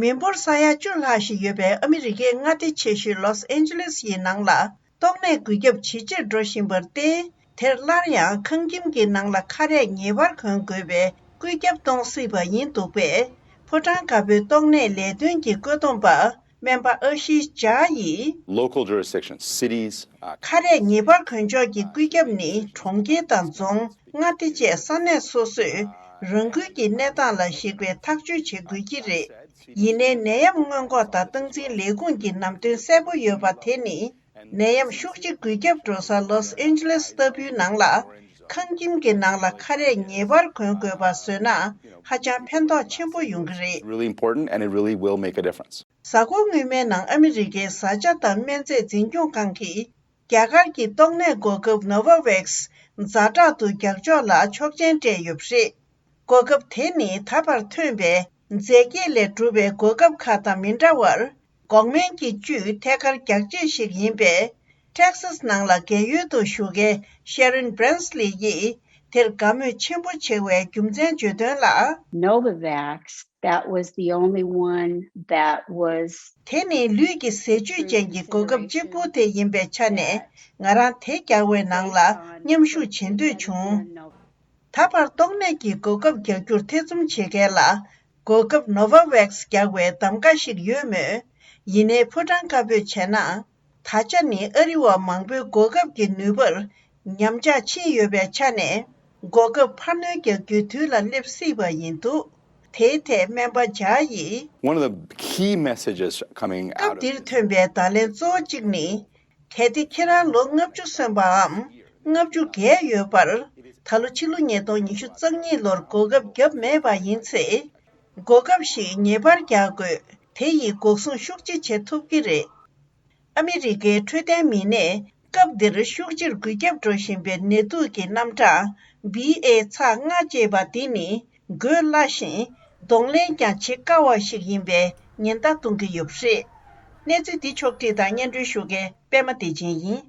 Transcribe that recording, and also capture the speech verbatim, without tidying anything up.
མི་འབོར་ས་ཡ་བཅུ་ལྷག་ཞིག་ཡོད་པའི་ཨ་མི་རི་ཀའི་མངའ་སྡེ་ཆེ་ཤོས་ལོས་ཨན་ཇི་ལེས་ཡི་ནང་ལ་ཏོག་ནད་འགོས་ཁྱབ་ཇེ་ཆེར་འགྲོ་བཞིན་པར་བརྟེན། དེར་སླར་ཡང་ཁང་ཁྱིམ་གྱི་ནང་ལ་ཁ་རས་ངེས་པར་གོན་དགོས་པའི་བཀོད་ཁྱབ་གཏོང་སྲིད་པ་ཡིན་འདུག་པས། ཕོ་བྲང་དཀར་པོའི་ཏོག་ནད་ལས་དོན་གྱི་བཀོད་འདོམས་པ་སྨན་པ་ཨ་ཤི་ཇཱ་ཡིས། Local jurisdictions, cities, uh, ཁ་རས་ངེས་པར་གོན་ཆོག་གི་བཀོད་ཁྱབ་ནི་གྲོང་ཁྱེར་དང་རྫོང་། མངའ་སྡེ་བཅས་ས་གནས་སོ་སོས་རང་འགུལ་གྱིས་གནས་སྟངས་ལ་གཞིགས་པའི་ཐག་གཅོད་བྱེད་དགོས་ཀྱི་རེད། ཡིན་ནའི་ནད་ཡམས་སྔོན་འགོག་དང་སྟངས་འཛིན་ལས་ཁུངས་ཀྱི་ནང་དོན་གསལ་པོ་ཡོད་པ་དེ་ནི། ནད་ཡམས་ཤུགས་ཆེ་འགོས་ཁྱབ་འགྲོ་ས་ལོས་ཨན་ཇི་ལེས་ལྟ་བུའི་ནང་ལ། ཁང་ཁྱིམ་གྱི་ནང་ལ་ཁ་རས་ངེས་པར་གོན་དགོས་པ་བཟོས་ན། ཧ་ཅང་ཕན་ཐོགས་ཆེན་པོ་ཡོང་གི་རེད། Really important and it really will make a difference. གཟའ་འཁོར་སྔོན་མའི་ནང་ཨ་མི་རི་ཀའི་བཟའ་བཅའ་དང་སྨན་རྫས་འཛིན་སྐྱོང་ཁང་གིས། རྒྱ་གར་གྱི་ཏོག་ནད་འགོག་ཁབ་ནོ་ཝ་ཝེག་སི་ཛ་དྲག་ཏུ་རྒྱག་ཕྱོགས་ལ་ཆོག་མཆན་སྤྲད་ཡོད་པ་རེད། འགོག་ཁབ་དེ་ནི་ད་བར་ཐོན་པའི་རྫས་སྐྱེད་ལས་གྲུབ་པའི་འགོག་ཁབ་ཁག་དང་མི་འདྲ་བར། འགོག་སྨན་གྱི་བཅུད་ཐད་ཀར་རྒྱག་ཆས་ཤིག་ཡིན་པས། ཊེག་སཱས་ནང་ལ་རྒས་ཡོལ་དུ་བཞུགས་མཁན་ཤེ་རིན་བྷི་རན་སི་ལི་ཡིས་དེར་དགའ་མོས་ཆེན་པོ་བྱེད་པའི་རྒྱུ་མཚན་བརྗོད་དོན་ལ། Novavax, that was the only one that was དེ་ནི་ལུས་ཀྱི་ཟས་བཅུད་ཅན་གྱི་འགོག་ཁབ་གཅིག་པུ་དེ་ཡིན་པའི་ཆ་ནས། ང་རང་དེ་རྒྱག་པའི་ནང་ལ་མཉམ་ཞུགས་བྱེད་འདོད་བྱུང་། ད་བར་ཏོག་ནད་ཀྱི་འགོག་ཁབ་རྒྱག་རྒྱུར་ཐེ་ཚོམ་བྱེད་མཁན་ལ། འགོག་ཁབ་ནོ་ཝ་ཝེག་སི་རྒྱག་པའི་གདམ་ག་ཞིག་ཡོད་མོད། ཡིན་ནའི་ཕོ་བྲང་དཀར་པོས་བྱས་ན། ད་ཆ་ནི་ཨ་རི་བ་མང་པོའི་འགོག་ཁབ་ཀྱི་ནུས་པར་ཉམས་ཆག་ཕྱིན་ཡོད་པའི་ཆ་ནས། འགོག་ཁབ་འཕར་སྣོན་རྒྱག་རྒྱུའི་དུས་ལ་སླེབས་སྲིད་པ་ཡིན་འདུག་དེའི་ཐད་སྨན་པ་ཇཱ་ཡིས། One of the key messages coming out སྐབས་འདིར་ཐོན་པའི་བརྡ་ལན་གཙོ་བོ་གཅིག་ནི། གལ་ཏེ་ཁྱེད་རང་ལོ་ལྔ་བཅུ་སོན་པའམ་ལྔ་བཅུ་བརྒལ་ཡོད་པར། ད་ལོ་ཕྱི་ལོ་ཉིས་སྟོང་ཉི་ཤུ་རྩ་གཉིས་ལོར་འགོག་ཁབ་བརྒྱབ་མེད་པ་ཡིན་ཚེ། འགོག་ཁབ་ཞིག་ངེས་པར་རྒྱག་དགོས། དེ་ཡིས་འགོག་སྲུང་ཤུགས་ཆེ་བྱེད་ཐུབ་ཀྱི་རེད། ཨ་མི་རི་ཀའི་འཕྲོད་བསྟེན་མི་སྣས་སྐབས་འདིར་ཤུགས་ཆེར་འགོས་ཁྱབ་འགྲོ་བཞིན་པའི་ནད་དུག་གི་རྣམ་གྲངས་བྷི་ཨེ་ཚེག་ལྔ་ཅེས་པ་འདི་ནི་འགོས་སླ་ཞིང་གདོང་ལེན་ཀྱང་བྱེད་དཀའ་བ་ཞིག་ཡིན་པའི་ཉེན་བརྡ་གཏོང་གི་ཡོད་པ་རེད། གནས་ཚུལ་འདི་ཕྱོགས་བསྒྲིགས་དང་སྙན་སྒྲོན་ཞུ་མཁན་པད་མ་བདེ་ཆེན་ཡིན།